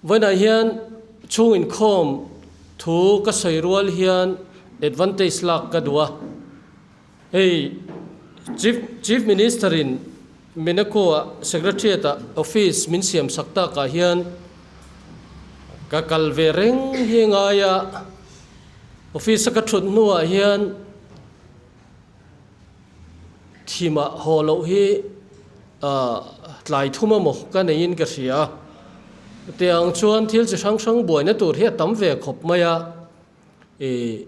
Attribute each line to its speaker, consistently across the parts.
Speaker 1: Vawiinah hian chhung inkhawm thu ka sawi rual hian advantage lak ka duh a. Hei Chief Chief Minister in Menako-ah Secretariat-ah office min siam sak takah hian ka kal ve reng hi ngai a, office a ka thut hnuah hian Thimah haw loh hi tlai thum emaw ka neiin ka hria a, tiang chuan thil chi hrang hrang buaina tur hi a tam ve khawp mai a, ih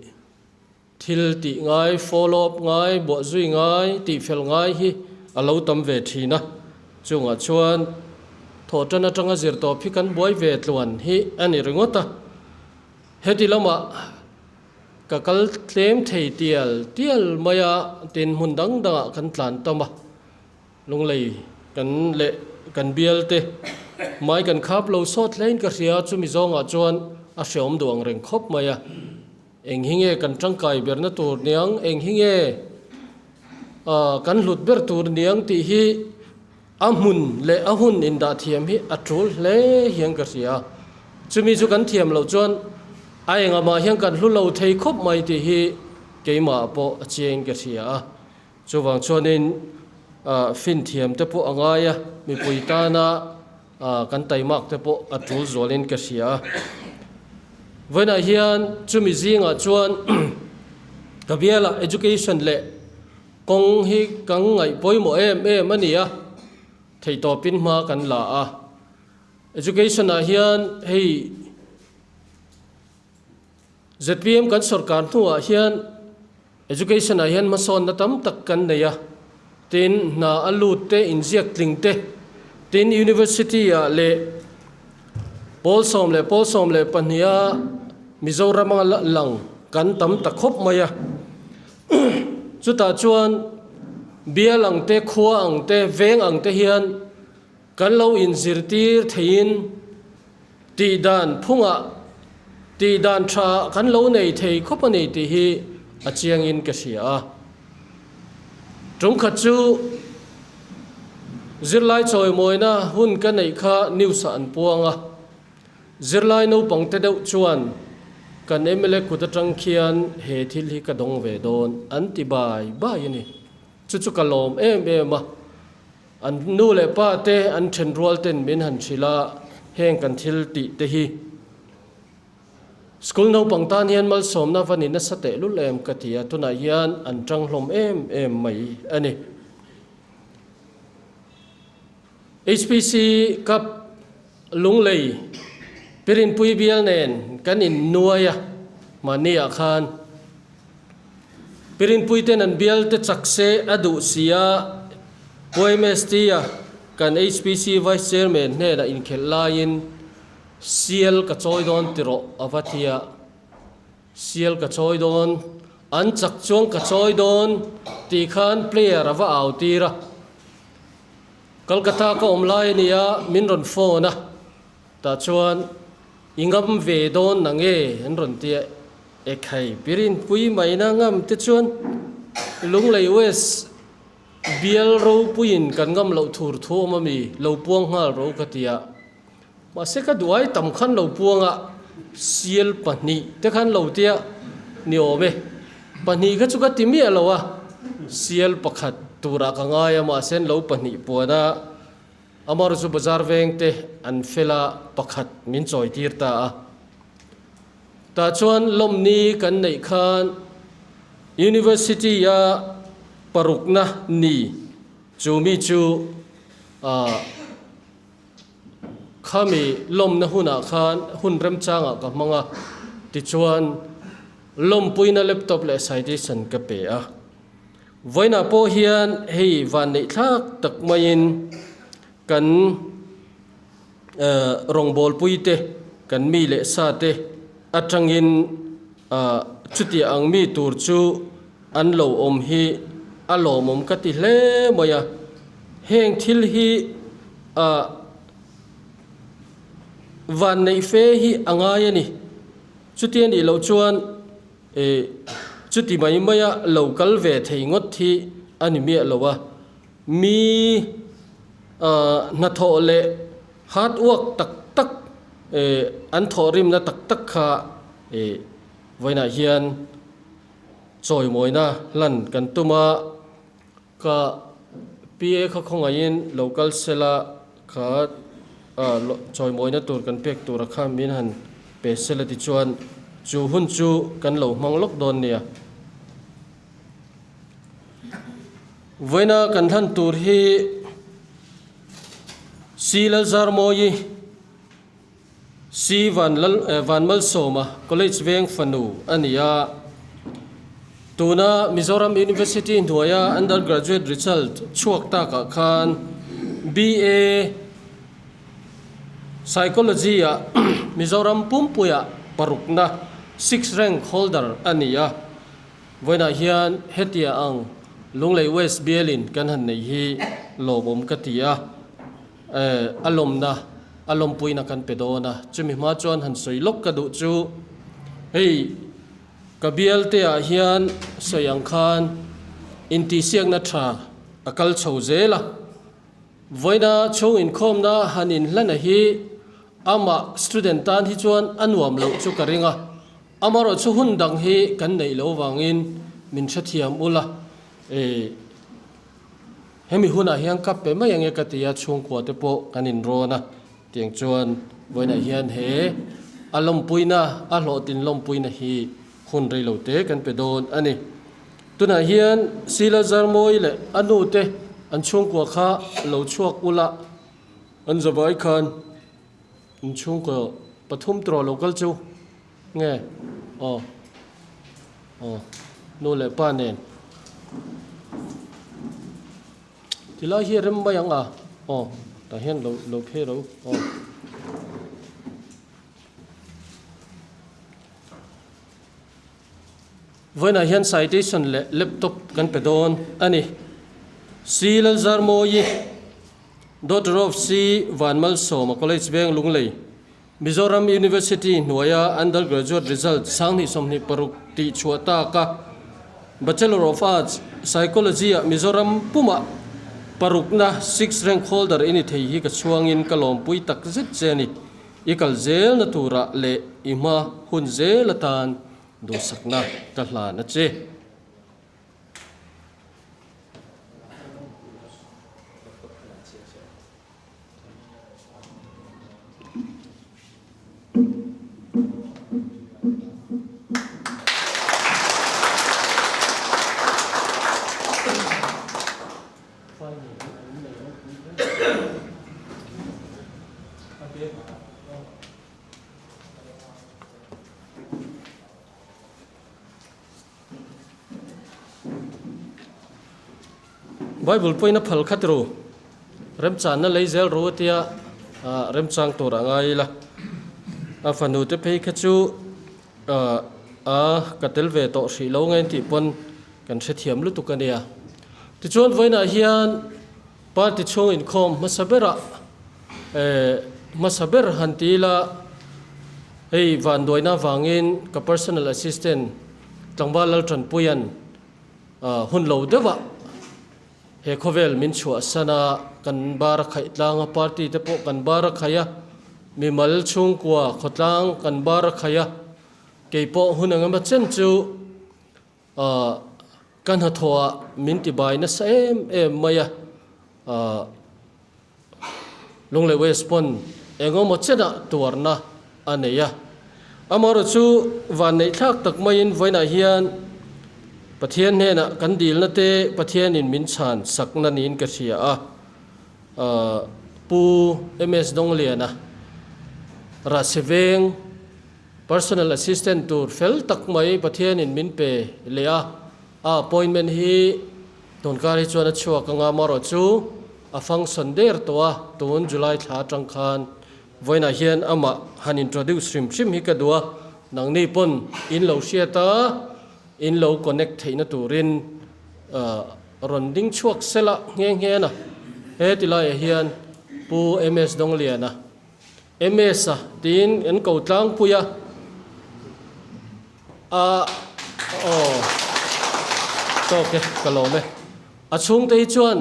Speaker 1: thil tih ngai, follow up ngai, buah zui ngai, tih fel ngai hi a lo tam ve thin a, chungah chuan thawhtan atanga zir tawp hi kan buai ve tluan hi a ni ringawt a, heti lamah. Ka kal tlem thei tial tial mai a, tin hmun dang dangah kan tlan tam a, Lunglei kan leh kan bial te hmai kan khap lo sawt hlein ka hria, chumi zawngah chuan a hreawm duh ang reng khawp mai a, eng hi nge kan tangkai berna tur niang, eng hi nge kan hlut ber tur niang tih hi a hmun leh a hun indah thiam hi a tul hle hian ka hria. Chumi chu kan thiam loh chuan a engah mah hian kan hlu lo thei khawp mai tih hi keimah pawh a chiangin ka hria a. Chuvang chuanin fin thiam te pawh a ngai a, mipui tana kan taimak te pawh a tul zualin ka hria a. Vawiinah hian chumi zingah chuan ka bialah education leh Kawng hi kan ngaih pawimawh em em a ni a, theihtawpin hma kan la a. Education ah hian hei zpm kan sorkar hnuah hian education ah hian hmasawnna tam tak kan nei a, tin hna a lut te, inziak tling te, tin university ah leh pawl 12 leh pawl 12 a Mizoram a lang kan tam ta khawp mai a. Chutah chuan bial ang te, khua ang te, veng ang te hian kan lo inzirtir theiin tihdan phungah, tihdan tha kan lo nei thei khawp a ni tih hi a chiangin ka hria a. Tumkhat chu zirlai chawimawina hun ka neih kha news-ah an puang a. Zirlai naupang te deuh chuan kan mla kut atang khian he thil hi ka dawng ve dawn an ti bai bai a ni. Chu chu ka lawm em em a, an nu leh pa te an then rual ten min han hrilh a, heng kan thil tih te hi school naupang tan hian malsawmna va ni nasa tehlul em ka ti a, tunah hian an tang hlawm em em mai a ni. HPC Cup Lunglei Pirinpui bial nen kan innuai a, mahni ah khan Pirinpui ten an bial te chak se a duh si a, YMST a kan HPC Vice Chairman hnenah inkhelh laiin sial ka chawi dawn ti rawh a va ti a, sial ka chawi dawn, an chak chuan ka chawi dawn tih khan player a va au tir a. Kolkata ka awm lai a nia, min rawn phone a, tah chuan i ngam ve dawn na nge an rawn ti a, ekhai pirinpui mai na ngam te chuan Lunglei West bial ropuiin kan ngam loh thur thu awm a mi lo puang nghal ro ka ti a, mahse ka duai tam khan lo puang a, sial pahnih te khan lo tia ni awm e, pahnih kha chu ka ti miah lo a, sial pakhat turah ka ngai a mahse an lo pahnih puan a, Amarawhchu bazar veng te an fel a pakhat min chawi tir ta a, tah chuan lawmni kan neih khan University a parukna ni chu mi chu ah. Khami lawmna hunah khan hun remchangah ka hmang a, tichuan lawmpuina laptop leh citation ka pe a. Vawiinah pawh hian hei vanneih thlak tak maiin kan rawngbawlpuite, kan mi leh sate atangin chutiang ang mi tur chu an lo awm hi a lawmawm ka ti hle mai a. Heng thil hi ah vanneih fe hi a ngai a ni. Chuti a nih loh chuan eh chuti mai maia lo kal ve thei ngawt hi a ni miah lo a. Mi ah hnathawh leh hard work tak tak. An thawhrimna tak tak kha vawiinah hian chawimawina hlan kan tum a, ka PA kha khawngaihin lo kal sela kha chawimawina tur kan pek tura kha min han pe sela tichuan chu hun chu kan lo hmang lawk dawn nia. Vawiina kan hlan tur hi Si Lalzarmawi, Si Van Lal Van Malsawma College veng fanu a ni a. Tuna Mizoram University hnuaia undergraduate result chhuak takah khan BA Psychology ah Mizoram pumpuia parukna, sixth rank holder, a ni a. Vawiinah hian hetia ang Lunglei West bialin kan han nei hi lawmawm ka ti a, a lawmna, a lawmpuina kan pe dawn a. Chumi hma chuan han sawi lawk ka duh chu hei ka bialte ah hian sawi ang khan intihsiakna tha a kal chho zel a. Vawiina chhung inkhawmna han inhlana hi amah student tan hi chuan a nuam loh chu ka ring a. Amaherawh chu hun dang hi kan neih loh vangin min hrethiam ula, e, hemi hunah hian ka pe mai ange ka ti a, chhungkua te pawh kan inrawn a, tiang chuan vawiinah hian he a lawmpuina, a hlawhtlin lawmpuina hi hun reilo te kan pe dawn a ni. Tunah hian Sila Zarmawi leh a nu te an chhungkua kha lo chhuak ula, an zavai khan In chhungkaw pathum tawh lo kal chu nge aw aw nu leh pa nen tilai hi a rem mai ang a aw tah hian lo lo phei ro aw. Vawiinah hian citation leh laptop kan pe dawn a ni. C Lalzarmawi. Daughter of C. Vanmalsawma College Veng Lunglei, Mizoram University hnuaia undergraduate result 2026 tih chhuah taka Bachelor of Arts, Psychology-ah Mizoram pumah parukna sixth rank holder i ni thei hi ka chhuangin ka lawmpui tak zet che a ni. I kal zelna turah leh i hma hun zel atan duhsakna ka hlan a che. Bible pawhin a phal khat ru, remchanna lei zel ru a tia remchang tur a ngai ila. A fanu te phei kha chu a ka tel ve tawh hrih lo nge tih pawn kan hrethiam lutuk a nia. Tichuan vawiinah hian party chhung inkhawm hmasa berah hmasa ber han ti ila hei vanduaina avangin ka personal assistant Tlangval Laltanpuia'n hun lo deuhah he khawvel min chhuahsan a, kan bar a khaih tlang a, party te pawh kan bar a khaih a, mimal chhungkua khawtlang kan bar a khaih a, kei pawh hun eng emaw chen chu ka hnathawhah min tibai nasa em em mai a, Lunglei West pawn eng emaw chenah tuarna a nei a. Amaherawh chu vanneih thlak tak maiin vawiinah hian Pathian hnenah kan dilna te Pathianin min chhan sakna niin ka hria a. Pu MS Dongliana, Rahseveng Personal Assistant tur fel tak mai Pathianin min pe leh a, a appointment hi Tunkar hi chuan a chhuak anga amaherawh chu a function der tawh a, tun July thla atang khan vawiinah hian amah han introduce hrim hrim hi ka duh a, nangni pawn in lo hriat a, in lo connect theihna turin rawn ding chhuak sela nghe nghe a, he ti laiah hian Pu MS Dongliana, MS-a tiin an ko tlangpui a. A aw tawk e ka lawm e. A chhungte hi chuan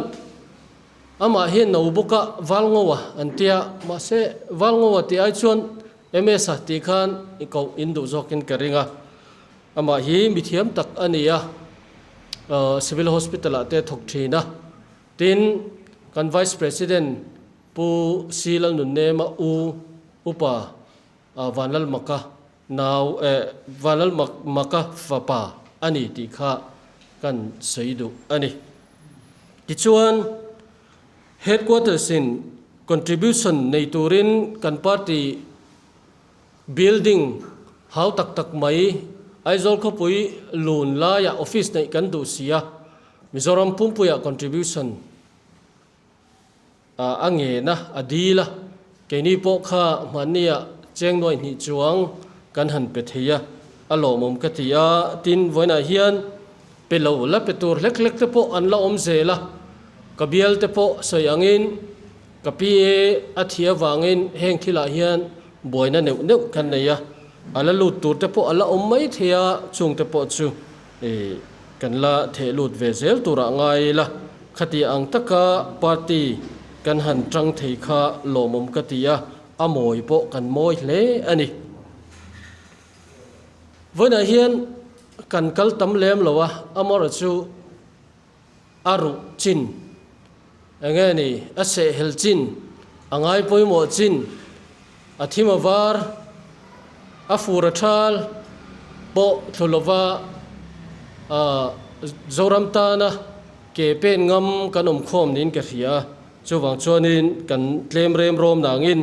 Speaker 1: amah hi no bawk a Valngoa an tia mahse Valngoa tih ai chuan MS-a tih khan i koh in duh zawkin ka ring a. Amah hi mithiam tak a ni a, Civil Hospital ah te a thawk thin a. Tin, kan Vice President Pu Si Lalnunnema u Upa Vanlalmaka nau Vanlalmaka fapa a ni tih kha kan sawi duh a ni. Tichuan, Headquarters in contribution nei turin kan party building hau tak tak mai Aizawl khawpui lun laiah office neih kan duh si a, Mizoram pumpuiah contribution a ngen a, a dil a, keini pawh kha hmanniah cheng nuai hnih chuang kan han pe thei a, a lawmawm ka ti a, tin vawiinah hian pe lo la pe tur hlek hlek te pawh an la awm zel a, ka bial te pawh sawi angin ka PA a thi avangin heng thilah hian buaina neuh neuh kan nei a, a la lut tur te pawh a la awm mai thei a, chung te pawh chu. Kan la theh lut ve zel turah ngai ila, khati ang taka party kan han tang thei kha lawmawm ka ti a, a mawi pawh kan mawi hle a ni. Vawiinah hian kan kal tam lem lo a, amaherawhchu chu a ruh chin, eng nge ni, a sehhel chin, a ngai pawimawh chin, a thim a var, a fur a thal pawh thlu lova Zoram tana ke pen ngam kan awm khawm niin ka hria a, chuvang chuanin kan tlem rem rawm nangin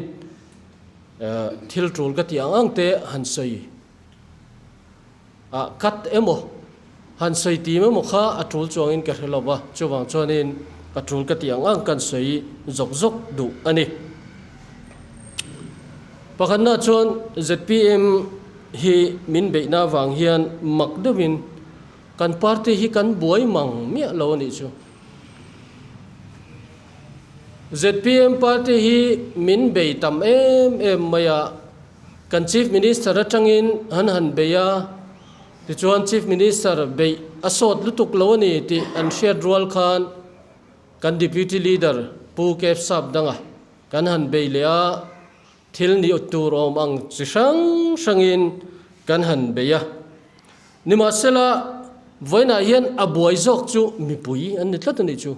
Speaker 1: thil tul ka tih ang ang te han sawi. Ah cut emaw han sawi tim emaw kha a tul chuangin ka hre lo va, chuvang chuanin a tul ka tih ang ang kan sawi zawk zawk duh a ni. Pakhatna chuan zpm hi min beihna avang hian mak deuhin kan party hi kan buai mang miah lo a nih chu. Zpm party hi min bei tam em em mai a. Kan Chief Minister atangin an han bei a, tichuan Chief Minister beih a sawt lutuk lo a ni tih an hriat rual khan kan Deputy Leader Pu Kev Sap danga kan han bei leh a, thil ni tur awm ang chi hrang hrangin kan han bei a. Nimahsela, vawiinah hian a buai zawk chu mipui an ni tlat a nih chu.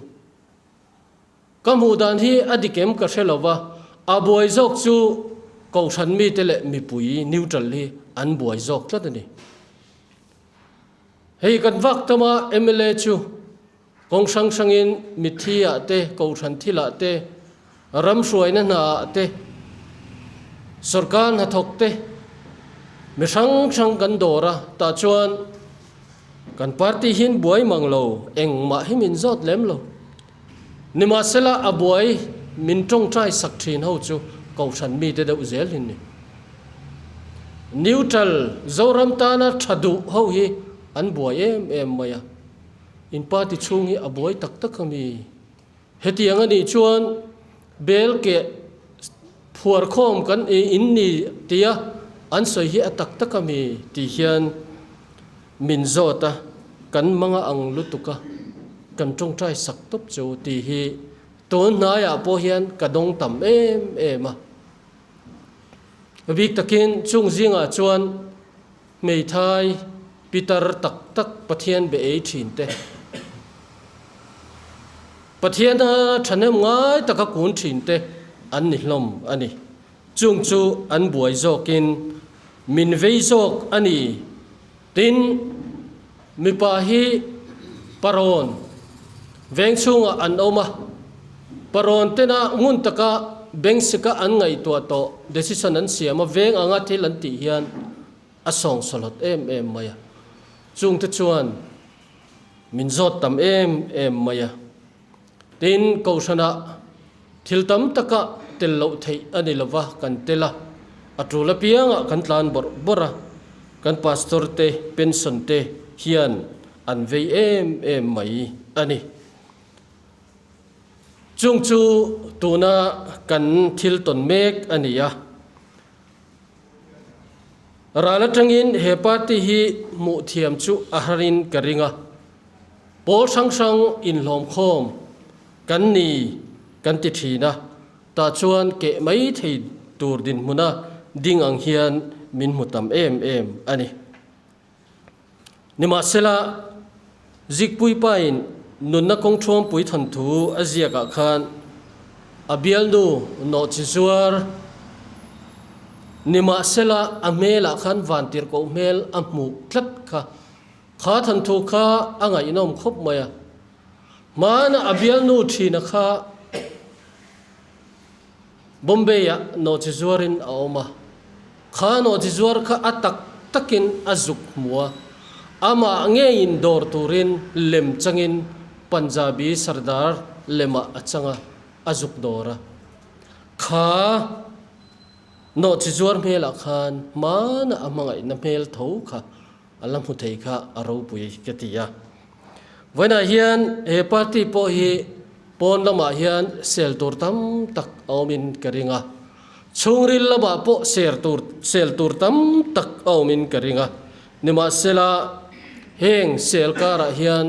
Speaker 1: Ka hmuh dan hi a dik em ka hre lo va, a buai zawk chu Kohhran mite leh mipui neutral hi an buai zawk tlat a ni. Hei kan vak tama mla chu kawng hrang hrangin mitthi ah te, Kohhran thilah te, ram hruaina hna ah te, sorkar hnathawk te, mi hrang hrang kan dawr a, tah chuan kan party hian buai mang lo, engmah hi min zawt lem lo. Nimahsela a buai min tawngtai sak thin ho chu Kohhran mite deuh zel hi ni. Neutral Zoram tana tha duh ho hi an buai em em mai a. In party chhung hi a buai tak tak a mi. Hetiang a nih chuan bel keh phuar khawm kan in ni tia an sawi hi a tak tak a mi tih hian Min zawt a, kan manga ang lutuk a, kan tawngtai sak tawp chu tih hi tun hnaiah pawh hian ka dawng tam em em a. Bik takin chung zingah chuan hmeithai pitar tak tak Pathian be ei thin te, Pathiana thahnem ngai taka kun thin te an ni hlawm a ni. Chung chu an buai zawkin min vei zawk a ni. Tin, mipa hi parawn veng chhungah an awm a, parawn tena ngun taka bengsika an ngaihtuah tawh decision an siam a, veng anga thil an tih hian a sawngsawlhawt em em mai a. Chungte chuan min zawt tam em em mai a. Tin, Kohhranah thil tam taka tel loh theih a ni lova kan tel a, a tul apiangah kan tlan bawrh bawrh a, kan pastor te, pension te hian an vei em em mai a ni. Chung chu tuna kan thil tawn mek a ni a. Ral atangin he party hi hmuh thiam chu a harin ka ring a. Pawl hrang hrang inhlawmkhawm kan ni kan ti thin a, tah chuan keh mai thei tur dinhmuna ding ang hian min hmu tam em em a ni. Nimahsela, Zikpuipain nunna kawng ṭhuampui thawnthu a ziakah khan a bialnu nawhchi zuar nimahsela a hmelah khan vantirhkoh hmel a hmuh tlat kha. Kha thawnthu kha a ngaihnawm khawp mai a. Hmana a bialnu ṭhina kha Bombay-ah nawhchi zuarin a awm a. Kha nawhchi zuar kha a tak takin a zuk hmu a, amah ngeiin dawr turin lem changin Punjabi Sardar lemah a chang a, a zuk dawr a. Kha nawhchi zuar hmelah khan hmana a hmangaihna hmel tho kha a la hmu thei kha a ropui ka ti a. Vawiinah hian he party pawh hi pawn lamah hian sel tur tam tak a awmin ka ring a, chhungril lamah pawh ser tur sel tur tam tak a awmin ka ring a. Nimahsela heng sel karah hian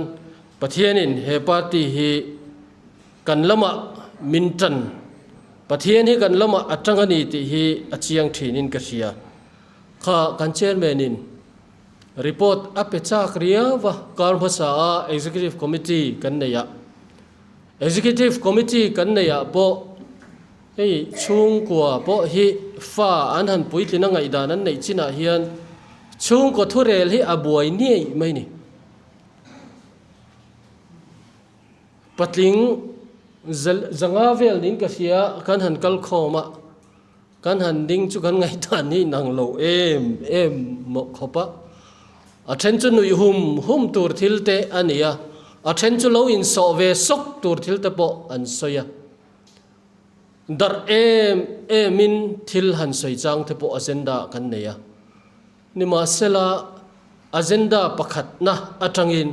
Speaker 1: Pathianin he party hi kan lamah min tan, Pathian hi kan lamah a tang a ni tih hi a chiang thinin ka hria. Kha kan chairman in report a pe chak riau va, kar hmasa a executive committee kan nei a, executive committee kan nei ah pawh hei chhungkua pawh hi fa an han puitlin a ngaihdan an neih chinah hian chhungkaw thurel hi a buai niaih mai ni. Patling zanga vel niin ka hria kan han kal khawm a. Kan han ding chu kan ngaihdan hi inang lo em em mawh khawp a, a then chu nuih hum hum tur thil te a ni a, a then chu lo insawh ve sawk tur thil te pawh an sawi a. Darh em emin thil han sawi chang te pawh agenda kan nei a. Nimahsela, agenda pakhatna atangin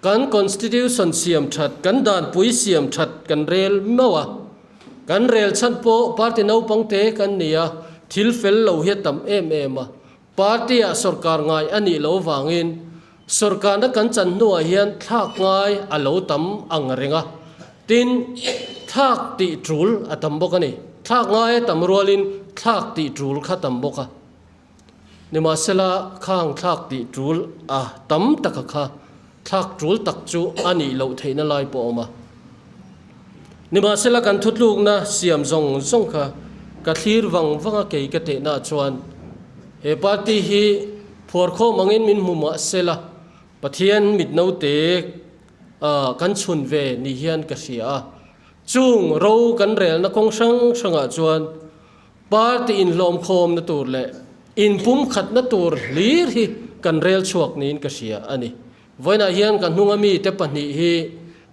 Speaker 1: Kan Constitution siam that, kan danpui siam that kan rel meuh a. Kan rel chhan pawh party naupang te kan ni a, thil fel lo hi a tam em em a. Party ah sorkar ngai a nih loh vangin sorkarna kan chan hnuah hian thlak ngai a lo tam ang reng a. Tin, thlak tih tul a tam bawk a ni. Thlak ngai a tam rualin thlak tih tul kha tam bawk a. Nimahsela, khang thlak tih tul a tam taka kha thlak tul tak chu a nih loh theihna lai pawh a awm a. Nimahsela, kan thutlukna siam zawng zawng kha ka thlir vang vang a kei ka tehna chuan he party hi phuarkhawm angin min hmu mahsela Pathian mit naute kan chhun ve ni hian ka hria a. Chung ro kan relna kawng hrang hrangah chuan Party inhlawmkhawmna tur leh inpumkhatna tur hlir hi kan rel chhuak niin ka hria a ni. Vawiinah hian ka hnunga mite pahnih hi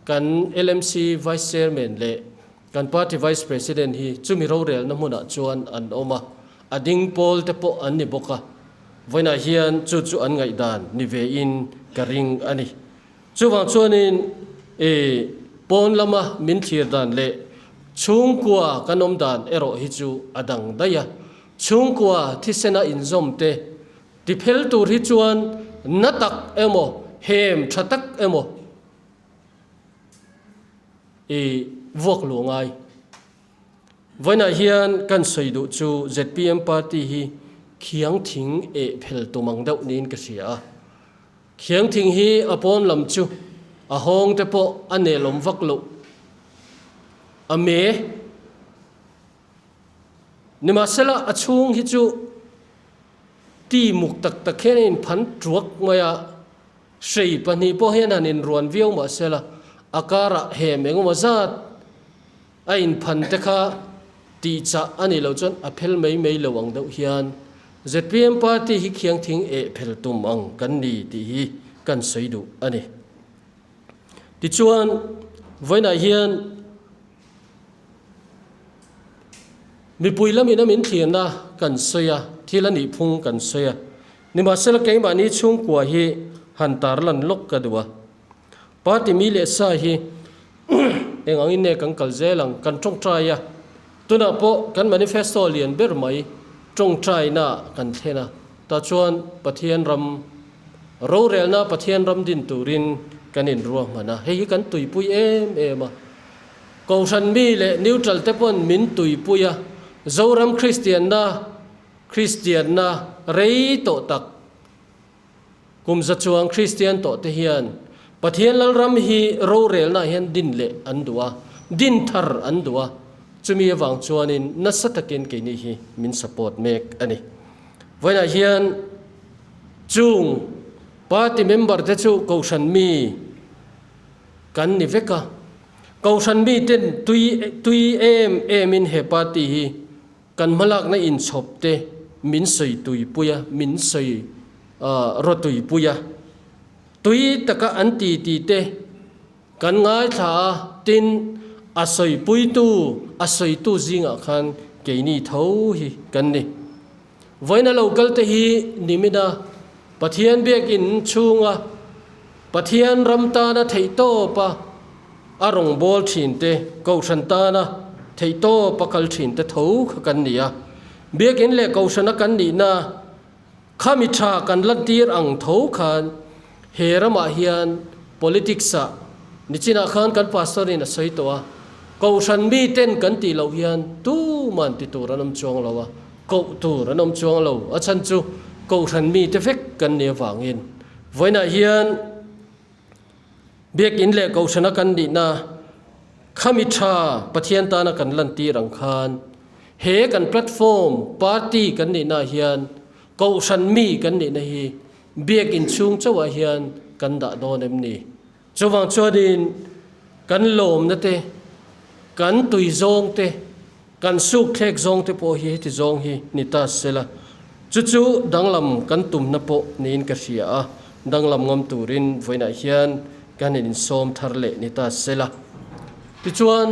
Speaker 1: kan LMC Vice Chairman leh kan Party Vice President hi chumi rorelna hmunah chuan an awm a, a ding pawl te pawh an ni bawk a. Vawiinah hian chu chu an ngaihdan ni vein ka ring a ni. Chuvang chuanin i pawn lama min thlir dan leh chhungkua kan awm dan erawh hi chu a dang daih a. Chhungkua thisena inzawm te tiphel tur hi chuan na tak emaw hem tha tak emaw i vuak luh ngai. Vawiinah hian kan sawi duh chu zpm party hi khiang thing eh phel tum ang deuh niin ka hria a. Khiang thing hi a pawn lam chu a hawng te pawh a nelawm vak loh a me. Nimahsela a chhung hi chu ti muk tak tak hian a inphan tuak mai a, hrei pahnih pawh hian han inruan viau mahsela a karah hem engemaw zat a inphan te kha tih chah a nih loh chuan a phel mai mai lo ang deuh hian zpm party hi khiang thing eh phel tum ang kan ni tih hi kan sawi duh a ni. Tichuan, vawiinah hian mipui lamin a min thlirna kan sawi a, thil a nih phung kan sawi a, nimahsela keimahni chhungkua hi han tarlan lawk ka duh a. Party mi leh sa hi eng angin nge kan kal zel ang? Kan tawngtai a, tunah pawh kan manifesto lian ber mai tawngtaina kan thlen a, tah chuan Pathian ram rorelna Pathian ram din turin kan inruahman a, hei hi kan tuipui em em a. Kohhran mi leh neutral te pawn min tuipui a, Zoram Kristianna. Kristianna rei tawh tak, kum za chuang Kristian tawh te hian Pathian Lalram hi rorelnaah hian din leh an duh a, din thar an duh a, chumi avang chuanin nasa takin keini hi min support mek a ni. Vawiinah hian chung party member te chu Kohhran mi kan ni vek a, Kohhran miten tui tui em emin he party hi Kan hmalakna inchhawp te min sawi tuipui a, min sawi rawtuipui a, tui taka an ti ti te kan ngaithla a, tin a sawipuitu, a sawitu zingah khan keini tho hi kan ni. Vawiina lo kal te hi nimina Pathian biakinn chhunga Pathian ram tana theihtawpa a rawngbâwl ṭhinte, Kohhran tana theihtawpa kal ṭhinte tho kha kan ni a. Biakinn leh Kohhrana kan nihna kha mi ṭha kan lantir ang tho khan he ramah hian politics-ah nichinah khan kan pastor-in a sawi tawh a, Kohhran miten kan tih loh hian tuman ti tur an awm chuang lo a, koh tur an awm chuang lo. A chhan chu Kohhran mite vek kan nih avangin vawiinah hian Biakinn leh Kohhrana kan nihna khami tha Pathian tana kan lantir ang khan he kan platform party kan nihna hian Kohhran mi kan nihna hi Biakinn chhung chauhah hian kan dah dawn em ni? Chuvang chuanin kan lawmna te, kan tui zawng te, kan sukthlek zawng te pawh hi heti zawng hi ni ta sela, chu chu danglam kan tumna pawh niin ka hria a, danglam ngam turin vawiinah hian kan insawm thar leh ni ta sela. Tichuan,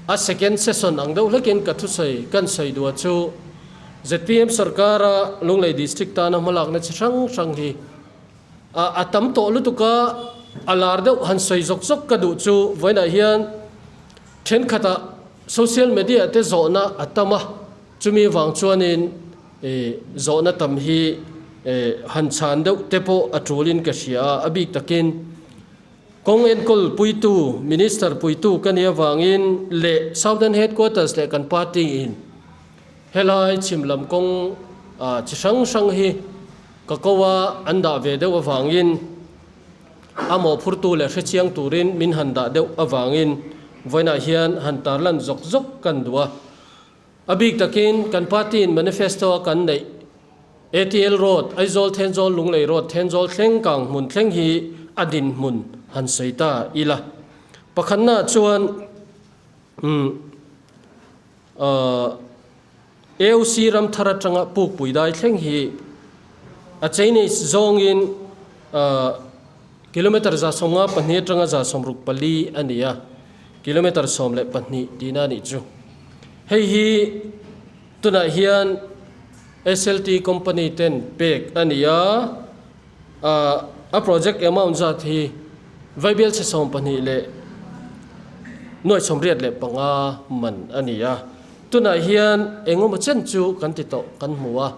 Speaker 1: a second session ang deuh hlekin ka thusawi kan sawi duah chu zpm sorkara Lunglei District tana hmalakna chi hrang hrang hi A tam tawh lutuk a, a lar deuh han sawi zawk zawk ka duh chu vawiinah hian thenkhatah social media te zawhna a tam a, chumi vang chuanin zawhna tam hi han chhan deuh te pawh a tulin ka hria a, a bik takin kawng enkawl puitu minister puitu ka nih avangin leh Southern Headquarters leh kan party in helai chhim lam kawng chi hrang hrang hi Ka ko a, an dah ve deuh avangin a mawhphurtu leh hrechiang turin min han dah deuh avangin vawiinah hian han tarlan zawk zawk kan duh a. A bik takin kan party in manifesto a kan neih ATL Road, Aizawl Thenzawl Lunglei Road Thenzawl thleng kang hmun thleng hi a dinhmun han sawi ta ila. Pakhatnaah chuan umm ahh. AOC ram thar atanga pukpui dai thleng hi a Chinese zawngin kilometre 152 atanga 64 a ni a, kilometre 12 tihna a nih chu. Hei hi tunah hian SLT company ten pek a ni a, a project amount zat hi Vaibial chhe 12 leh 885 man a ni a. Tunah hian engemaw chen chu kan ti tawh kan hmu a,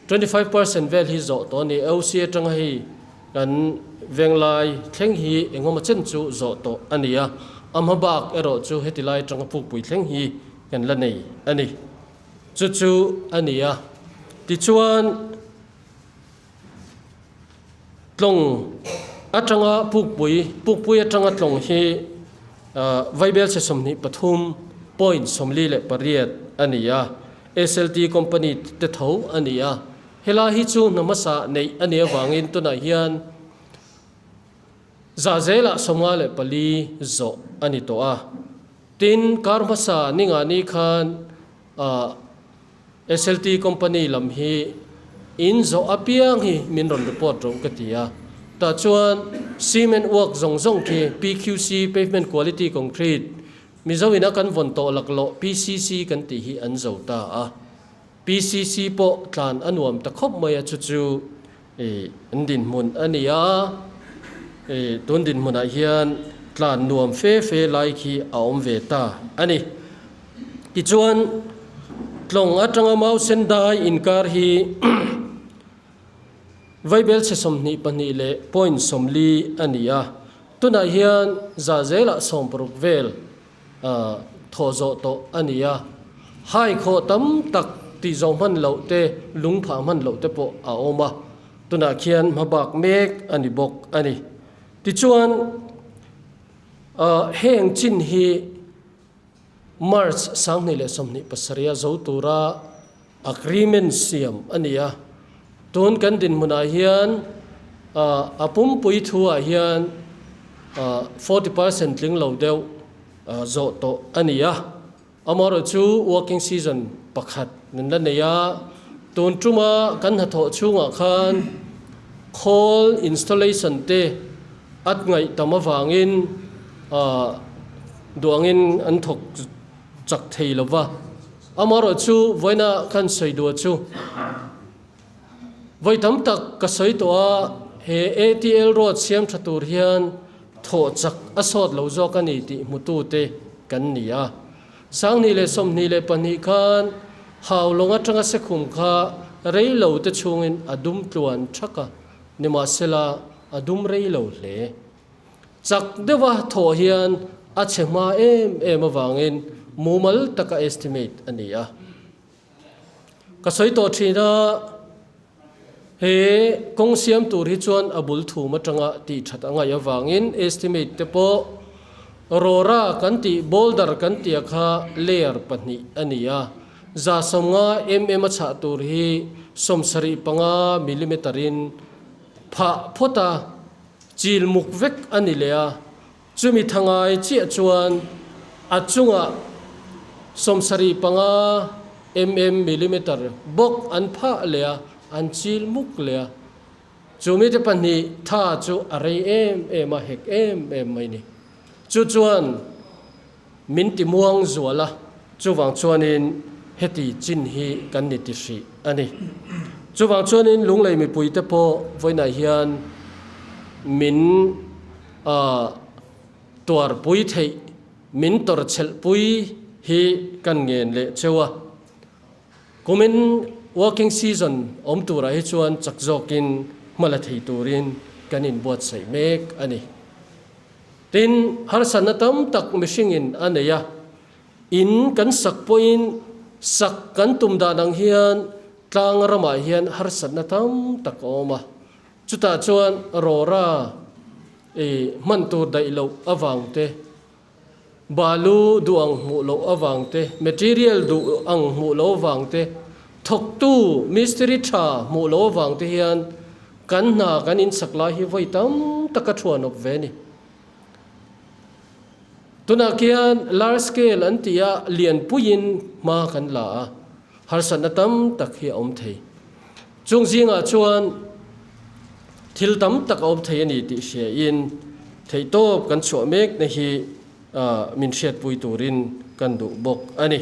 Speaker 1: 25% vel hi zawh tawh a ni. OC atanga hei kan venglai thleng hi engemaw chen chu zawh tawh a ni a, a hma bak erawh chu heti lai atanga pukpui thleng hi kan la nei a ni. Chu chu a ni a, tichuan Tlawng atanga pukpui, pukpui atanga tlawng hi Vaibel chhe 23.48 a ni a, SLT company te tho a ni a. Helai hi chu hna hmasa neih a nih avangin tunah hian zah zelah 54 zawh a ni tawh a. Tin, kar hmasa ningani khan SLT company lam hi in zawh apiang hi min rawn report rawh ka ti a, tah chuan cement work zawng zawng khi PQC, Pavement Quality Concrete, Mizo ina kan vawn tawh laklawh PCC kan tih hi an zo ta a, PCC pawh tlan a nuam ta khawp mai a chu chu an dinhmun a ni a, tun dinhmunah hian tlan nuam fe fe lai khi a awm ve ta a ni. Tichuan, tlawng atanga mau sen dai inkar hi Vaibel chhe 22 leh point 40 a ni a, tunah hian za zelah 60 vel thawh zawh tawh a ni a, hai khawh tam tak tih zawh hman loh te, lung phah hman loh te pawh a awm a, tunah khian hmabak mek a ni bawk a ni. Tichuan, heng chin hi March 2027 a zo tura agreement siam a ni a, tun kan dinhmunah hian a pumpui thuah hian 40% tling lo deuh zawh tawh a ni a. Amaherawh chu working season pakhat min la nei a, tun tuma kan hnathawh chhungah khan khawl installation te at ngaih tam avangin duangin an thawk chak thei lo va. Amaherawh chu vawiina kan sawi duah chu vawi tam tak ka sawi tawh a, he ATL road siam tha tur hian thawh chak a sawt lo zawk a ni tih hmutute kan ni a. 2022 khan Haulawng atanga Sekhum kha rei lo te chhungin a dum tluan thak a, nimahsela a dum rei lo hle. Chak deuha thawh hian a chhe hma em em avangin mumal taka estimate a ni a. Ka sawi tawh thin a, he kawng siam tur hi chuan a bul thum atanga tih that a ngaih avangin estimate te pawh rawra kan tih boulder kan tih a kha layer pahnih a ni a, 150 mm a chhah tur hi 75 millimeter in phah phawt a, chil muk vek a ni leh a. Chumi thangai chiah chuan a chungah 75 mm millimeter bawk an phah leh a, an chil muk leh a. Chumi te pahnih tha chu a rei em em a, hek em em mai ni. Chu chuan min ti muang zual a, chuvang chuanin heti chin hi kan ni ti hrih a ni. Chuvang chuanin Lunglei mipuite pawh vawiinah hian min A tuarpui theih min tawrchhelhpui hi kan ngen leh cheu a. Kumin working season awm turah hi chuan chak zawkin hma la thei turin kan inbuatsaih mek a ni. Tin, harsatna tam tak mihringin a nei a, in kan sak pawhin sak kan tum dan ang hian tlang ramah hian harsatna tam tak a awm a. Chutah chuan rawra i hman tur daih loh avang te, balu duh ang hmuh loh avang te, material duh ang hmuh loh avang te, thawktu mistiri tha hmuh loh avang te hian kan hna kan insak lai hi vawi tam tak a thuan awp ve a ni. Tunah khian large scale an tih a lianpuiin hma kan la a, harsatna tam tak hi a awm thei. Chung zingah chuan thil tam tak a awm thei a ni tih hriain theihtawp kan chhuah mekna hi min hriatpui turin kan duh bawk a ni.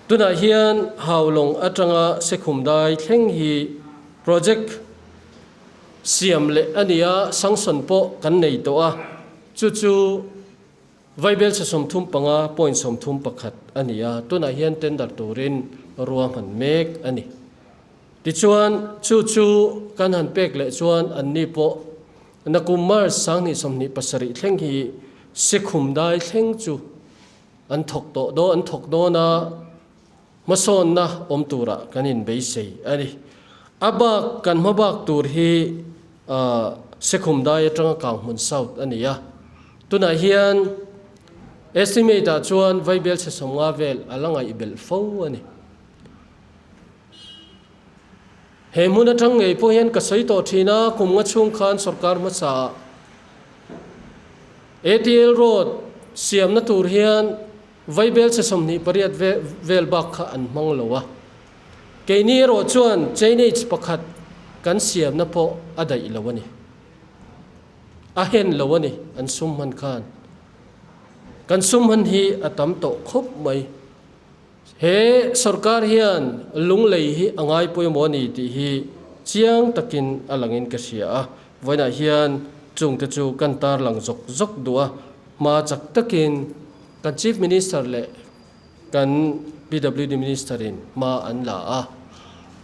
Speaker 1: Tunah hian Haulawng atanga Sekhum dai thleng hi project siam leh a ni a, sanction pawh kan nei tawh a, chu chu Vaibelchhe 35.31 a ni a, tunah hian tender turin ruahman mek a ni. Tichuan, chu chu kan han pek leh chuan anni pawh nakum March 2027 thleng hi Sikhum dai thleng chu an thawk tawh dawn an thawk dawn a, hmasawnna awm turah kan inbeisei a ni. A bak kan hma bak tur hi Sekhum dai atanga Kanghmun South a ni a, tunah hian estimate ah chuan Vaibelchhe 50 vel a la ngaihbelh fo a ni. He hmun atang ngei pawh hian ka sawi tawh thin a, kum nga chhung khan sorkar hmasa ah ATL road siamna tur hian Vaibelchhe 28 vel bak kha an hmang lo a. Keini erawh chuan chainage pakhat kan siamna pawh a daih lo a ni. A hen lo a ni an sum hman khan. Kan sum hman hi a tam tawh khawp mai. He sorkar hian lunglei hi a ngai pawimawh a ni tih hi chiang takin a langin ka hria a. Vawiinah hian chungte chu kan tarlang zawk zawk duh a, hma chak takin kan Chief Minister leh Kan PWD Minister in hma an la a,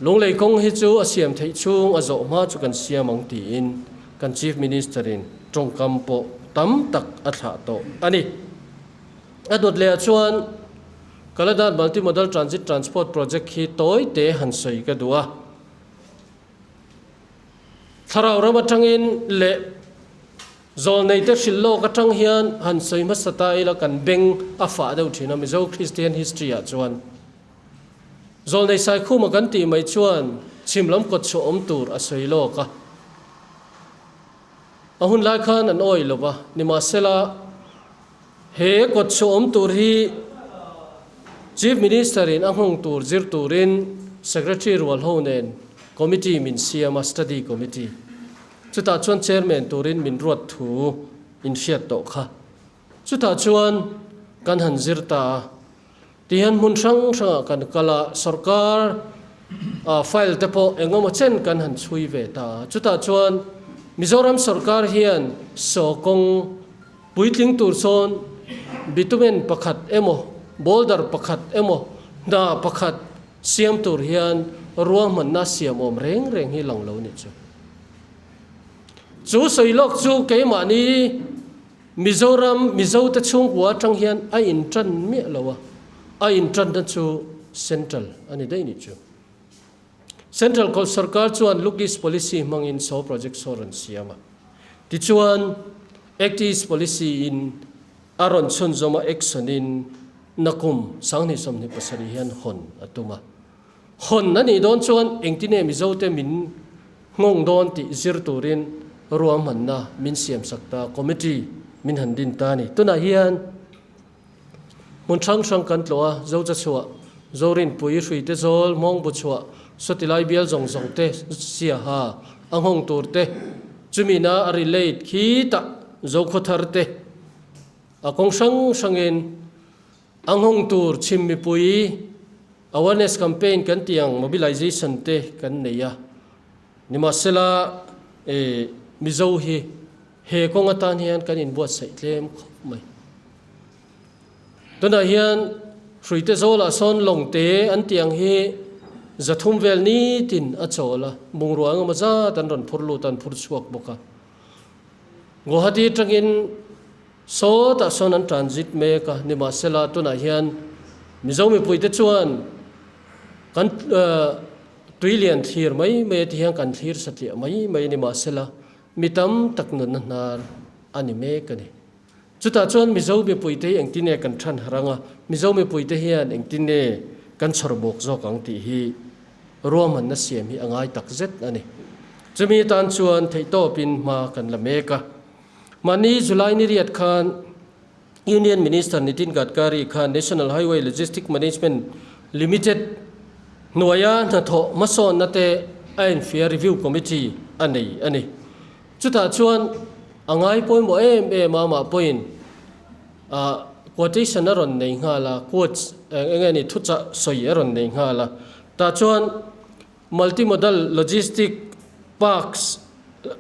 Speaker 1: Lunglei kawng hi chu a siam theih chhung a zawh hma chu kan siam ang tiin kan Chief Minister in tawngkam pawh tam tak a thlah tawh a ni. A dawt leh ah chuan Kaladan Multimodal Transit Transport Project hi tawi te han sawi ka duh a. Thlarau ram atangin leh zawlneite hrilh lawk atang hian han sawi hmasa ta ila kan beng a fah deuh thin a Mizo Christian history ah chuan. Zawlnei Saikhuma kan tih mai chuan chhim lam kawt chhuah awm tur a sawi lawk a. A hun lai khan an awih lo va, nimahsela he kawt chhuah awm tur hi Chief Minister in a nghawng tur zir turin Secretary rual ho nen Committee min siam a, Study Committee. Chutah chuan Chairman turin min ruat thu in hriat tawh kha. Chutah chuan kan han zir ta a, tihian hmun hrang hrangah kan kal a, sorkar file te pawh eng emaw chen kan han chhui ve ta a. Chutah chuan Mizoram sorkar hian saw kawng puitling tur sawn bitumen pakhat emaw, boulder pakhat emaw, hna pakhat siam tur hian ruahmanna siam awm reng reng hi lang lo ni chu. Chu sawi lawk chu keimahni Mizoram Mizote chhungkua atang hian a intan miah lo a, a intanna chu Central a ni daih nih chu. Central sorkar chuan Look East Policy hmangin saw project saw rawn siam a. Tichuan, Act East Policy in a rawn chhunzawm a action in nakum 2027 hian hawn a tum a. Hawn a nih dawn chuan engtine Mizote min nghawng dawn tih zir turin ruahmanna min siamsak ta committee min han din ta a ni. Tunah hian hmun hrang hrang kan tlawh a, Zochachhuah, Zorinpui, Hruite Zawl, Hmawngbuchhuah, Sawtilai bial zawng zawng te siaha a nghawng tur te, chumina a relate khitah Zokhawthar te a kawng hrang hrangin a nghawng tur chhim mipui Awareness campaign kan tih ang mobilization te kan nei a, nimahsela e Mizo hi he kawng atan hian kan inbuatsaih tlem khawp mai. Tunah hian Hruite Zawlah sawn lawngte an tih ang hi 300 vel nitin a chawl a, bungrua engemaw zat an rawn phur lut a, an phur chhuak bawk a. Guwahati atangin Sawtah sawn an transit mek a, nimahsela tunah hian Mizo mipuite chuan kan tui lian thlir mai mai a ti hian kan thlir satliah mai mai a nimahsela mi tam tak nunna hnar a ni mek a ni. Chutah chuan Mizo mipuite hi engtin nge kan than harh ang a, Mizo mipuite hian engtin nge kan chhawr bawk zawk ang tih hi ruahmanna siam hi a ngai tak zet a ni. Chumi atan chuan theihtawpin hma kan la mek a. Mahni July ni riat khan Union Minister Nitin Gadkari khan National Highway Logistic Management Limited hnuaia hnathawh hmasawnna te a enfiah review committee a nei a ni. Chutah chuan a ngai pawimawh em em a, amah pawhin quotation a rawn nei nghal a, quotes eng nge ni thuchah sawi a rawn nei nghal a. Tah chuan Multimodal Logistic Parks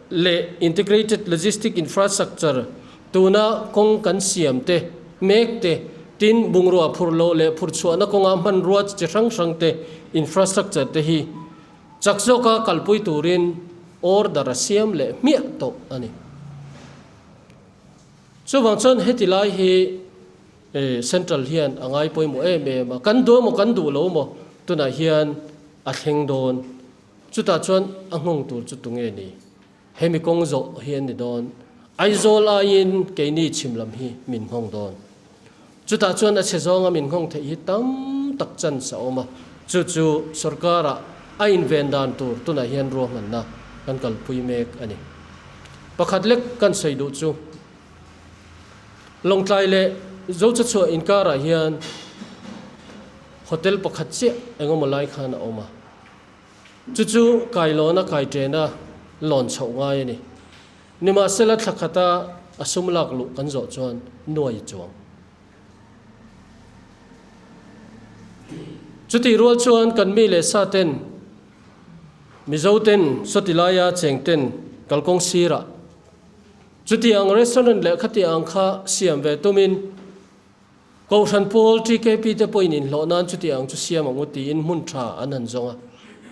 Speaker 1: leh Integrated Logistic Infrastructure tuna kawng kan siam te mek te, tin bungrua phurh loh leh phurh chhuahna kawnga hmanrua chi hrang hrang te infrastructure te hi chak zawka kalpui turin order a siam leh hmiah tawh a ni. Chuvang chuan heti lai hi Central hian a ngai pawimawh em em a, kan duh emaw kan duh lo emaw tunah hian a thleng dawn. Chutah chuan a nghawng tur chu tunge ni? Hemi kawng zawh hi an ni dawn. Aizawl aiin keini chhim lam hi min nghawng dawn. Chutah chuan a chhe zawnga min nghawng theih hi tam tak chance a awm a, chu chu sorkarah a inven dan tur tunah hian ruahmanna kan kalpui mek a ni. Pakhat lek kan sawi duh chu. Lawngtlai leh Zochachhuah inkarah hian hotel pakhat chiah engemaw lai khan a awm a, chu chu kailawna kaiṭena lawn chhoh ngai a ni. Nimahsela thla khata a sum lak luh kan zawh chuan nuai chuang. Chutih rual chuan kan mi leh sa ten Mizo ten sawti laia cheng ten kalkawng sirah Chutiang restaurant leh khatiang kha siam ve tumin Kohhran pawl TKP te pawhin inhlawh nan chutiang chu siam ang u tiin hmun tha an han zawng a,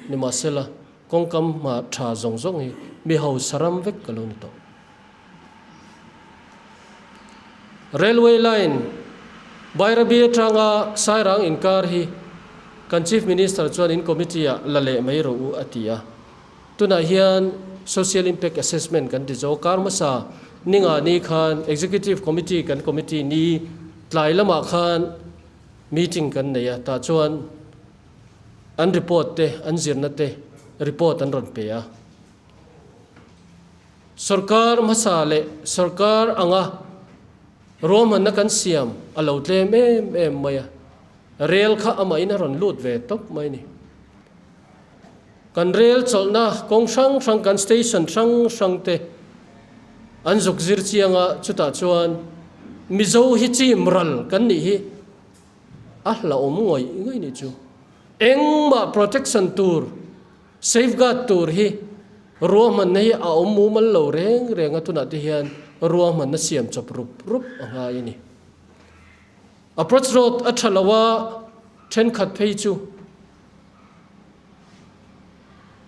Speaker 1: nimahsela kawngkam hma tha zawng zawng hi mi hausa ram vek ka lo ni tawh. Railway line. Bairabi atanga Sairang inkar hi kan Chief Minister chuan in committee ah la leh mai rawh u a ti a. Tunah hian Social Impact Assessment kan ti zo. Kar hmasa ninga ni khan Executive Committee kan committee ni tlai lamah khan meeting kan nei a, tah chuan an report te, an zirna te report an rawn pe a. Sorkar hmasa leh sorkar anga ruahmanna kan siam a lo tlem em em mai a, rel kha amahin a rawn lut ve tawp mai a ni. Kan rel chawlhna kawng hrang hrang, kan station hrang hrang te an zuk zir chiang a, chutah chuan Mizo hi chim ral kan nih hi a hlauhawm ngawih ngawih nih chu. Engmah protection tur, safeguard tur hi ruahmanna hi a awm mumal lo reng reng a, tunah te hian ruahmanna siam chawp rup rup a ngai a ni. Approach road a tha lo a, thenkhat phei chu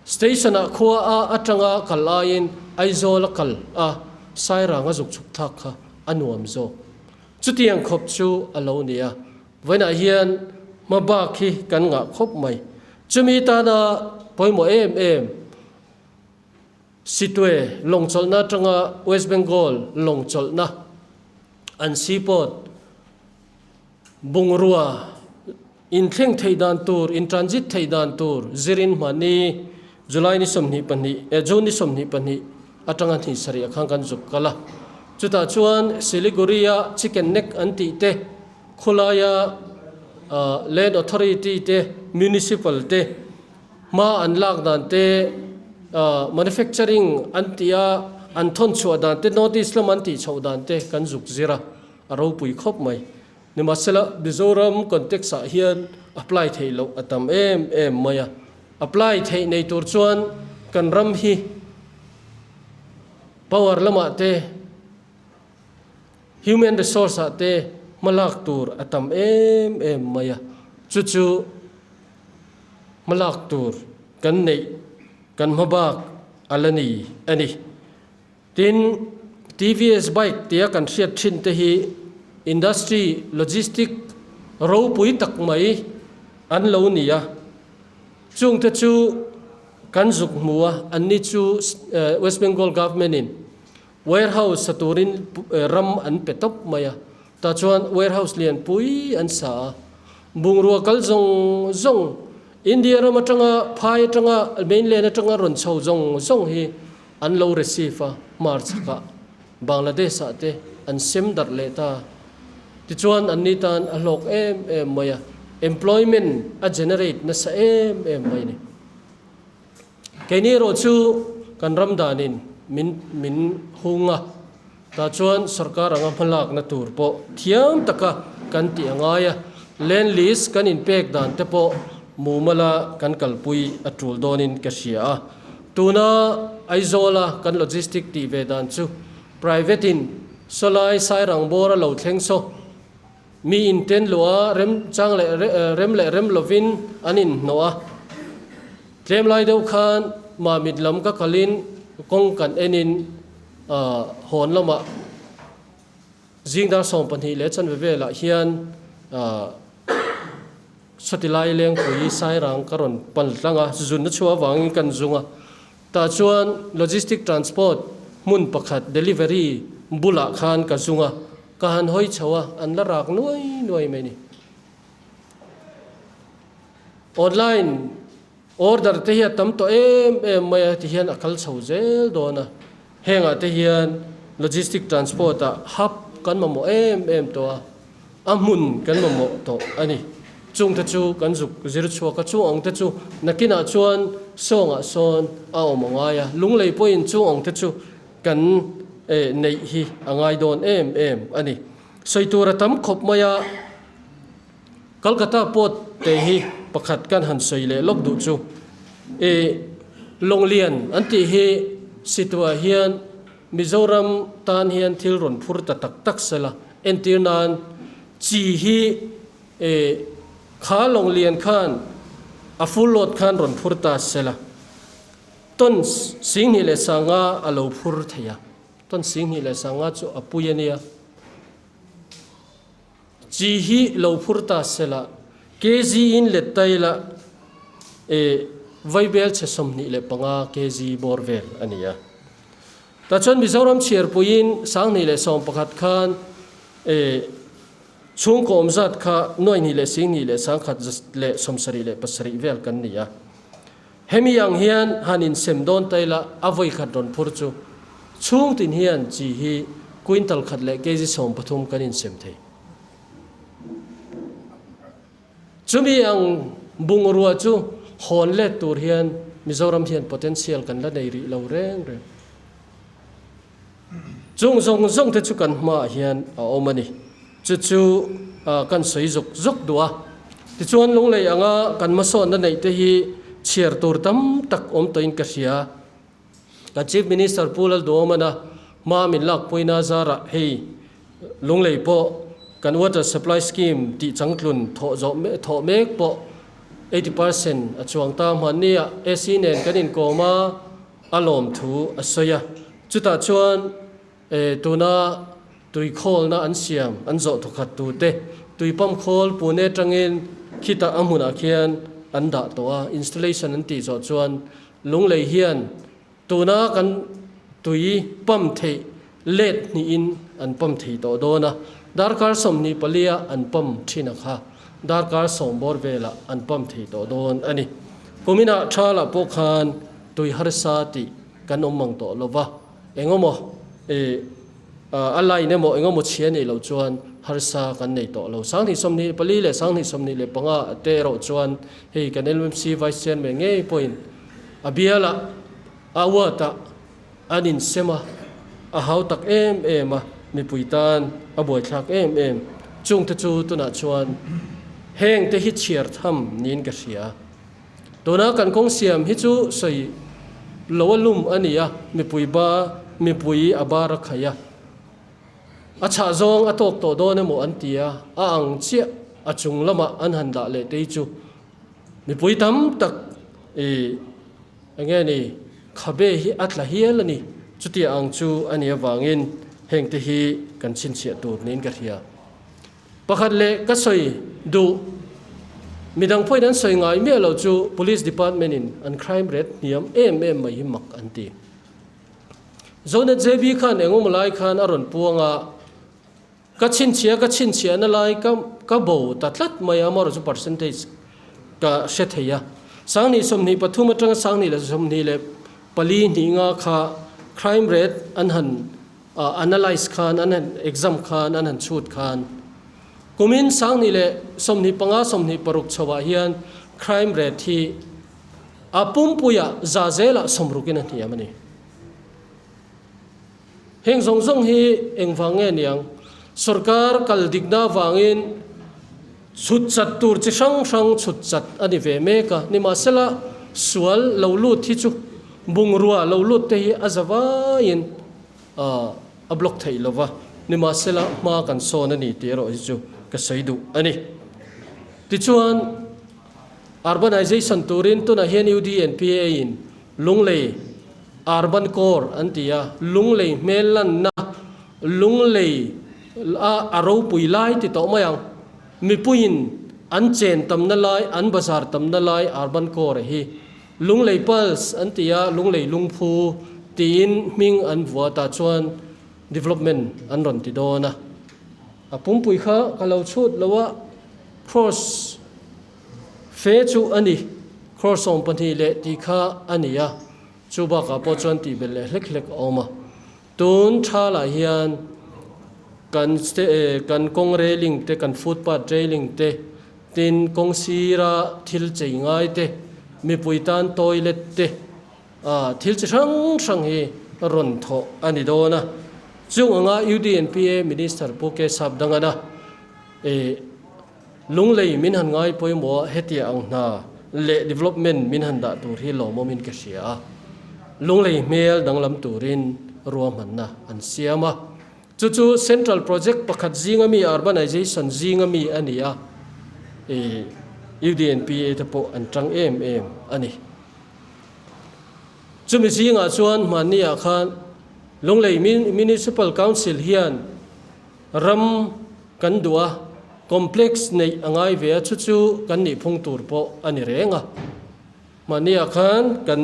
Speaker 1: Station ah khua a atanga kal aiin Aizawl a kal a, Sairang a zuk chhuk thlak kha a nuam zawk. Chutiang khawp chu a lo ni a, vawiinah hian hma bak hi kan ngah khawp mai. Chumi tana pawimawh em em Sitwe lawngchawlhna atanga West Bengal lawngchawlhna an seaport Bungrua inthleng theih dan tur, in transit theih dan tur zirin hmahni July ni 22, eh June ni 22 atanga hnih sarih ah khan kan zuk kal a. Chutah chuan Siliguri-a chicken neck an tih te, khawlaia Land Authority te, Municipal te hma an lak dan te, manufacturing an tih a an thawn chhuah dan te, North East lam an tih chhoh dan te kan zuk zir a. A ropui khawp mai. Nimahsela, Mizoram context ah hian apply theih loh a tam em em mai a. Apply theih nei tur chuan kan ram hi power lamah te, human resource ah te hmalak tur a tam em em mai a. Chu chu hmalak tur kan neih kan hmabak a la ni a ni. Tin, TVS bike tia kan hriat thin te hi industry logistic ropui tak mai an lo ni a, chungte chu kan zuk hmu a, anni chu West Bengal government in warehouse sa turin ram an pe tawp mai a, tah chuan warehouse lianpui an sa a, bungrua kal zawng zawng India ram atanga phai atanga mainland atanga rawn chho zawng zawng hi An lo receive a, hmar chhakah Bangladesh ah te an sem darh leh ta. Tichuan an ni tan a hlawk em em mai a, employment a generate nasa em em mai a ni. Keini erawh chu kan ram danin min min hung a, tah chuan sorkar anga hmalakna tur pawh thiam taka kan tih a ngai a, land lease kan inpek dan te pawh mumala kan kalpui a tul dawnin ka hria a. Tuna Aizawla kan logistic tih ve dan chu private in sawlai Sairang bawr a lo thleng saw mi in ten luh a rem chang leh rem leh rem lovin an in hnawh a. Tlem lai deuh khan Mamit lam ka kalin kawng kan enin hawn lamah zing dar 12 leh chanve velah hian Sawti lai Lengpui Sairang ka rawn pal tlang a, zunna chhuah avangin kan zung a. Tah chuan Logistic Transport hmun pakhat delivery bulah khan ka zung a, ka han hawi chho a, an la rak nuai nuai mai ni. Online order te hi a tam tawh em em mai a, tihian a kal chho zel dawn a. Hengah te hian Logistic Transport ah hub kan mamawh em em tawh a, a hmun kan mamawh tawh a ni. Chung te chu kan zuk zir chhuak a, chung ang te chu nakinah chuan sawngah sawn a awm a ngai a, lunglei pawhin chung ang te chu kan neih hi a ngai dawn em em a ni. Sawi tur a tam khawp mai a, Kolkata port te hi pakhat kan han sawi leh lawk duh chu i Lawnglian an tih hi situah hian Mizoram tan hian thil rawn phur ta tak tak sela entir nan chi hi i kha Lawnglian khan a full load khan rawn phur ta sela tons 2500 a lo phur thei a, ton 2500 chu a pui a nia. Chi hi lo phur ta sela, kg in let ta ila e vaibel chhe 25 kg bawr vel a ni a. Tah chuan Mizoram chhiarpuiin 2011 khan e chhungkaw awm zat kha 221,177 vel kan ni a. Hemi ang hian han insem dawn ta ila a vawi khat rawn phur chu chhung tin hian chi hi quintal khat leh kg 13 kan insem thei. Chumi ang bungrua chu hawn let tur hian Mizoram hian potential kan la nei rih lo reng reng. Chung zawng zawng te chu kan hmaah hian a awm a ni. Chu chu kan sawi zuk zuk duh a. Tichuan lunglei anga kan hmasawnna neih te hi chhiar tur tam tak awm tawhin ka hria. Kan Chief Minister Pu Lalduhawmana hma min lakpuina zarah hei lunglei pawh kan Water Supply Scheme tih changtlun thawh zawh thawh mek pawh 80% a chuang ta. Hmanni ah AC nen kan inkawm a. A lawm thu a sawi a, chutah chuan tuna tui khawlna an siam an zawh thawkhat tute tui pump khawl Pune atangin khitah a hmunah khian an dah tawh a, installation an tih zawh chuan Lunglei hian tuna kan tui pump theih let hnihin an pump thei tawh dawn a, darkar 24 a an pump thin a kha darkar 10 bawr velah an pump thei tawh dawn a ni. Kuminah Thalah pawh khan tui harsa tih kan awm mang tawh lo va, engemaw ih a line emaw engemaw chhia neih loh chuan harsa kan nei tawh lo. 2024 leh 2025 ah te erawh chuan hei kan LMC Vice Chairman ngei pawhin a bialah a ward ah an insem a, a hau tak em em a, mipui tan a buaithlak em em. Chungte chu tunah chuan heng te hi chhiar tham niin ka hria. Tuna kan kawng siam hi chu sawi lo a lum a ni a, mipui ba mipui a bar a khaih a, a chhah zawng a tawk tawh dawn emaw an ti a, a ang chiah a chung lamah an han dah leh tei chu mipui tam tak i enge ni khabe hi a tla hial a ni. Chutia ang chu a nih avangin heng te hi kan chhinchhiah tur niin ka hria. Pakhat leh ka sawi duh, midang pawhin an sawi ngai miah lo chu Police Department in an crime rate hniam em em mai hi mak an ti. Zonet JB khan engemaw lai khan a rawn puang a, ka chhinchhiah ka chhinchhiahna lai ka ka bo ta tlat mai a, amaherawhchu percentage ka hre thei a. 2023 atanga 2024 hnih nga kha crime rate an han Analyse khan an han exam khan an han chhut khan kumin 2025 26 chhoah hian crime rate hi a pumpuiah za zelah sawmrukin a hniam a ni. Heng zawng zawng hi engvang nge niang? Sorkar kal dikna avangin chhut chat tur chi hrang hrang chhut chat a ni ve mek a, nimahsela sual lo lut hi chu bungrua lo lut te hi a za vaiin a block theih lo va, nimahsela hma kan sawn a ni tih erawh hi chu ka sawi duh a ni. Tichuan, urbanization turin tunah hian UDNPA in Lunglei Urban Core an ti a, Lunglei hmel lanna, Lunglei a a ropui lai ti tawh mai ang, mipuiin an chen tamna lai, an bazar tamna lai Urban Core hi Lunglei Pulse an ti a, Lunglei Lungphu tiin hming an vua tah chuan development an rawn ti dawn a. A pumpui kha ka lo chhut lo a, cross fe chu a ni, cross 12 leh tih kha a ni a, chu bakah pawh chuan tih belh leh hlek hlek a awm a. Tun thalah hian kan kan kawng railing te, kan footpath railing te, tin kawng sira thil chei ngai te, mipui tan toilet te, thil chi hrang hrang hi rawn thawh a ni dawn a. Chung anga UDNPA Minister Pu K Sapdangana Lunglei min han ngai pawimawh a, hetia ang hna leh development min han dah tur hi lawmawmin ka hria a. Lunglei hmel danglam turin ruahmanna an siam a. Chu chu Central Project pakhat zinga mi Urbanization zinga mi a ni a, UDNPA te pawh an tang em em a ni. Chumi zingah chuan hmanni-ah khan Lunglei Municipal Council hian ram kan duh a. Complex neih a ngai ve a, chu chu kan nih phung tur pawh a ni reng a. Mahniah khan kan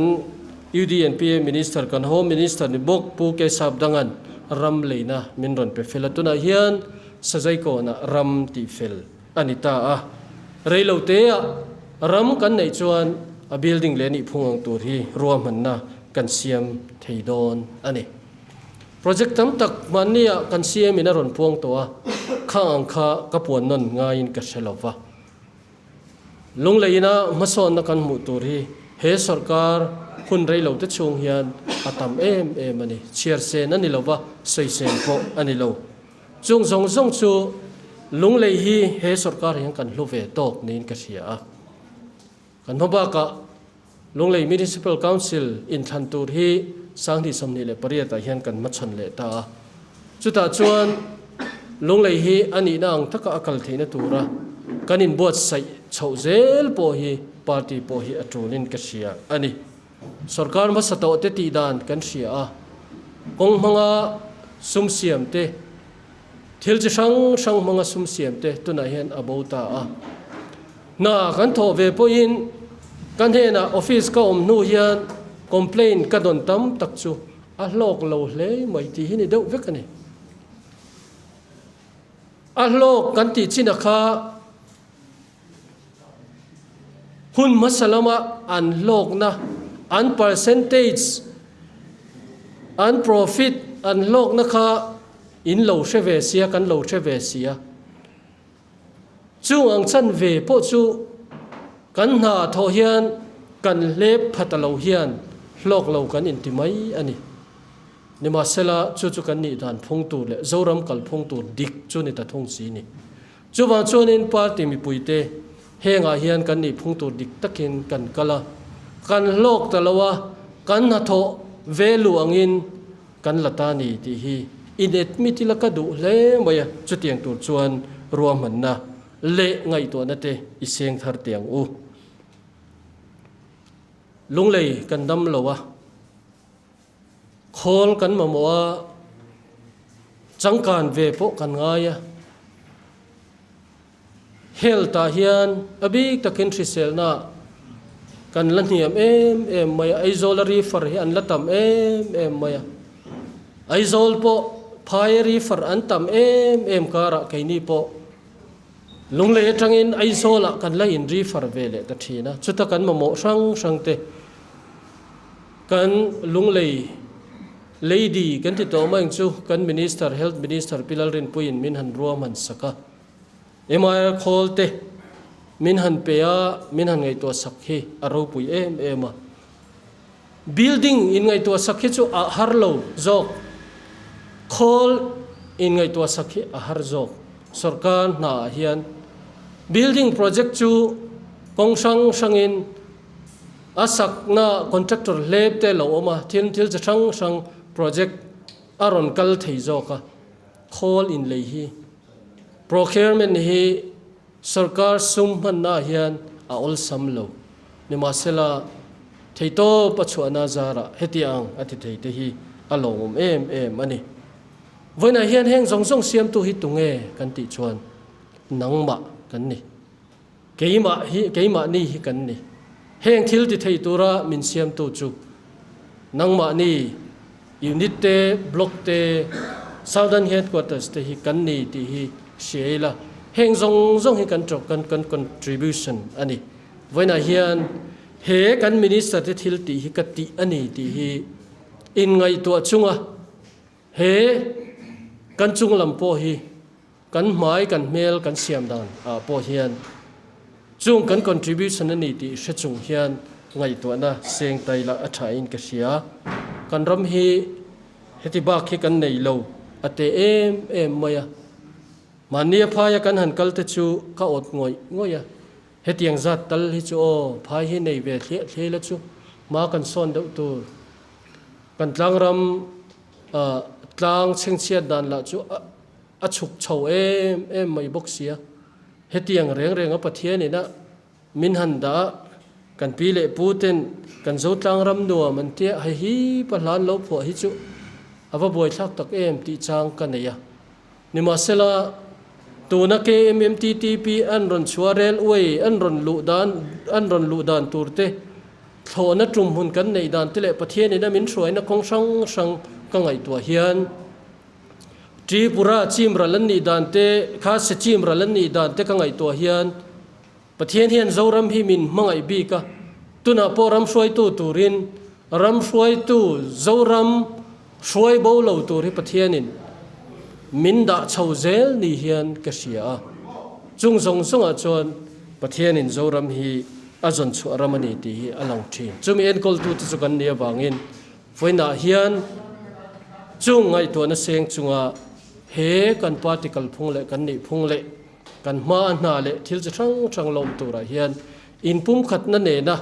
Speaker 1: UDNPA Minister, kan Home Minister ni bawk Pu Kesap Dangan ram leina min rawn pe fel a, tunah hian Sazaikawnah ram tih fel a ni ta a. Reiloteah ram kan neih chuan a building leh nih phung ang tur hi ruahmanna kan siam thei dawn a ni. Project tam tak hmanniah kan CM in a rawn puang tawh a, khang ang kha ka puan nawn ngaiin ka hre lo va. Lungleina hmasawnna kan hmuh tur hi he sawrkar hun rei lo te chhung hian a tam em em a ni. Chhiar sen a ni lo va, sawi sen pawh a ni lo. Chung zawng zawng chu Lunglei hi he sawrkar hian kan hlu ve tawk niin ka hria a. Kan hma bakah Lunglei Municipal Council inthlan tur hi Sanghnih 28 ah hian kan hmachhawn leh ta a. Chutah chuan Lunglei hi a nihna ang taka a kal theihna tura kan inbuatsaih chhoh zel pawh hi party pawh hi a tulin ka hria a ni. Sorkar hmasa tawhte tih dan kan hria a, kawng hmanga sum siam te, Thil chi hrang hrang hmanga sum siam te tunah hian a bo ta a. Hna kan thawh ve pawhin ka hnenah office ka awm hnu hian complaint ka dawn tam tak chu a hlawk lo hle mai tih hi ni deuh vek a ni. A hlawk kan tih chin a kha hun hmasa lama an hlawkna, an percentage, an profit an hlawkna kha in lo hre ve sia, kan lo hre ve sia. Chung ang chan ve pawh chu kan hna thawh hian kan hlep pha ta lo hian hlawk lo kan inti mai a ni. Nimahsela chu chu kan nih dan phung tur leh Zoram kalphung tur dik chu ni ta thung si ni. Chuvang chuanin party mipuite hengah hian kan nih phung tur dik takin kan kal a, kan hlawk ta lo a, kan hnathawh ve luh angin kan la ta ni tih hi in admit ila ka duh hle mai a, chutiang tur chuan ruahmanna leh ngaihtuahna te i seng thar teh ang u. Lunglei kan dam lo a. Khawl kan mamawh a, changkan ve pawh kan ngai a. Health ah hian a bik takin hriselna kan la hniam em em mai a, Aizawl a refer hi an la tam em em mai a. Aizawl pawh phai a refer an tam em em karah keini pawh Lunglei atangin Aizawl ah kan la in refer ve leh ta thin a, chuta kan mamawh hrang hrang te Kan Lunglei Lady kan ti tawh mai ang chu kan Minister, Health Minister Pi Lalrinpuiin min han ruahman sak a. MIR khawl te min han pe a, min han ngaihtuah sak hi a ropui em em a. Building in ngaihtuah sak hi chu a har lo zawk, khawl in ngaihtuah sak hi a har zawk. Sorkar hna ah hian building project chu kawng hrang hrangin A sakna contractor hlep te lo awm a, thil thil chi hrang hrang project a rawn kal thei zawk a, khawl inlei hi procurement hi sorkar sum hmanna ah hian a awlsam lo. Nimahsela theitawp a chhuahna zarah hetiang a ti thei te hi a lawmawm em em a ni. Vawiinah hian heng zawng zawng siamtu hi tunge kan tih chuan nangmah kan ni. Keimah hi keimahni hi kan ni. Heng thil ti thei tura min siamtu chu nangmahni unit te, block te, Southern Headquarters te hi kan ni tih hi hria ila, heng zawng zawng hi kan kan kan contribution a ni. Vawiinah hian he kan Minister te thil tih hi ka tih a ni tih hi inngaihtuah chunga he kan chunglam pawh hi Kan hmai kan hmel kan siam dan ah pawh hian chung kan contribution a ni tih hre chung hian ngaihtuahna seng tai lah a tha in ka hria. Kan ram hi heti bak hi kan nei lo a te em em mai a. Mahni a phaia kan han kal te chu ka awt ngawih ngawih a. Hetiang zat tal hi chu aw phai hi nei ve thliah thliah ila chu hma kan sawn deuh tur. Kan tlangram tlang chhengchhiat dan lah chu a. A chhuk chho em em mai bawk sia. Hetiang reng reng a Pathian in a min han dah a, kan pi leh pu ten kan Zotlang ram nuam an tia hei hi pahlan lo phuah hi chu a va buaithlak tak em tih chang ka nei a. Nimahsela Tuna KMMTTP an rawn chhuah railway an rawn luh dan an rawn luh dan tur te, thlawhna tum hmun kan neih dan te leh Pathianin a min hruaina kawng hrang hrang ka ngaihtuah hian Tripura chim ral an nih dan te, Khasi chim ral an nih dan te ka ngaihtuah hian Pathian hian Zoram hi min hmangaih bik a, tunah pawh ram hruaitu turin ram hruaitu Zoram hruai bo lo tur hi Pathianin min dah chho zel ni hian ka hria a. Chung zawng zawngah chuan Pathianin Zoram hi a zawn chhuah ram a ni tih hi a lang thin. Chumi enkawltute chu kan nih avangin vawiinah hian chung ngaihtuahna seng chunga he kan party kalphung leh kan nihphung leh Kan hma a hna leh thil chi hrang hrang lawm turah hian inpumkhatna nena,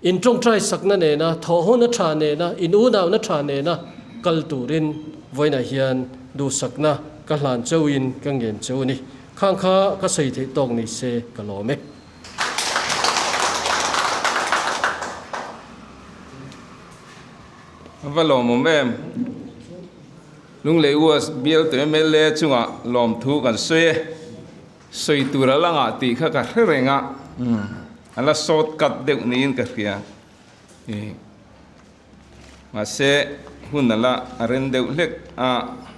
Speaker 1: intawngtai sakna nena, thawhhawna tha nena, in unauna tha nena kal turin vawiinah hian duhsakna ka hlan chauhin ka ngen cheu a ni. Khang kha ka sawi theih tawk ni se ka lawm e.
Speaker 2: A va lawmawm em? Lunglei US bialtu mla chungah lawmthu kan sawi e, sawi tur a la ngah tih kha ka hre reng a, a la short cut deuh niin ka hria. Mahse hun a la a ren deuh hlek a.